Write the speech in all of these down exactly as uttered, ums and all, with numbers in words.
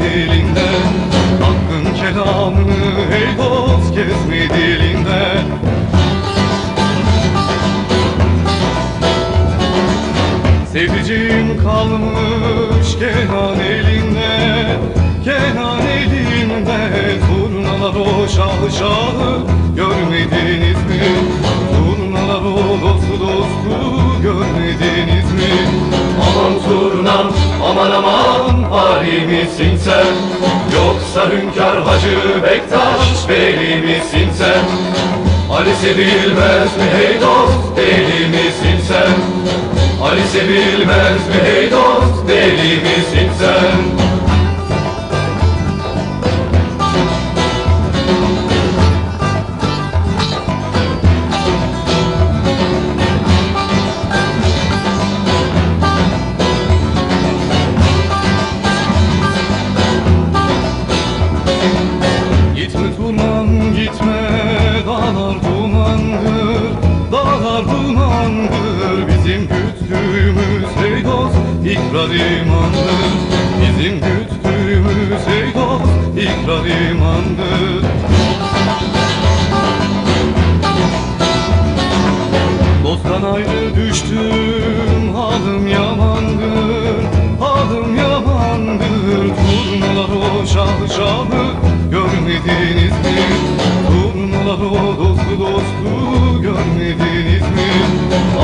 Elinde hakkın kelamını ey dost kesme dilinde. Sevdiceğim kalmış Kenan elinde, Kenan elinde. Zurnalar o şahı şahı görmediniz mi? Zurnalar o dostu dostu görmediniz mi? Aman zurnam, aman aman, harimisin sen. Yoksa Hünkâr Hacı Bektaş veli misin sen? Ali sevilmez mi hey dost, deli misin sen? Ali sevilmez mi hey dost, deli misin sen? Gitme Turnan gitme, dağlar dumandır, dağlar dumandır. Bizim güttüğümüz ey dost ikrar imandır. Bizim güttüğümüz ey dost ikrar imandır. Dosttan ayrı düştüm, halim yamandır, halim yamandır. Turnalar o şahı şahı görmediniz mi? Turnalar o dostu dostu görmediniz mi?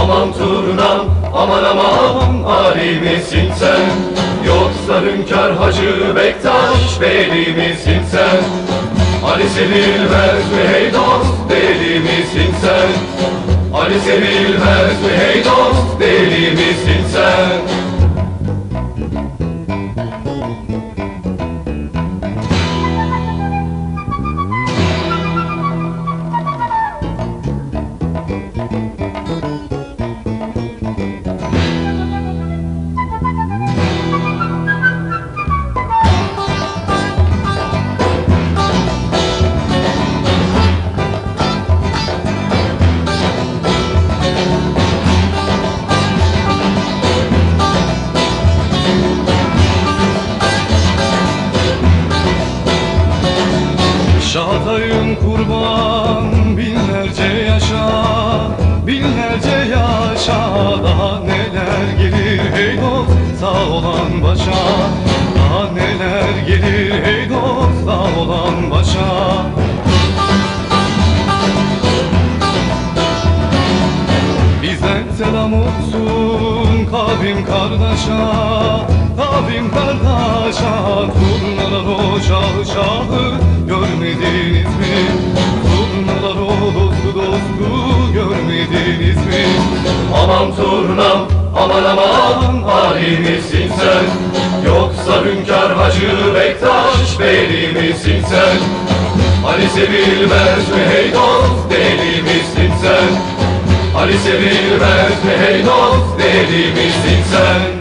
Aman turnam, aman aman, harimisin sen? Yoksa Hünkâr Hacı Bektaş veli misin sen? Ali sevilmez mi hey dost, deli misin sen? Ali sevilmez mi hey dost, deli misin sen? Şahatayım kurban, binlerce yaşa, binlerce yaşa. Daha neler gelir hey dost, sağ olan başa. Daha neler gelir hey dost, sağ olan başa. Bizden selam olsun kavim kardeşa, kavim kardeşa. Turnalar o şahı şahı görmediniz mi? Turnalar o dostu dostu görmediniz mi? Aman turnam, aman aman, harimisin sen? Yoksa Hünkâr Hacı Bektaş veli misin sen? Ali sevilmez mi hey dost, deli misin sen? Ali sevilmez mi hey dost, deli misin sen?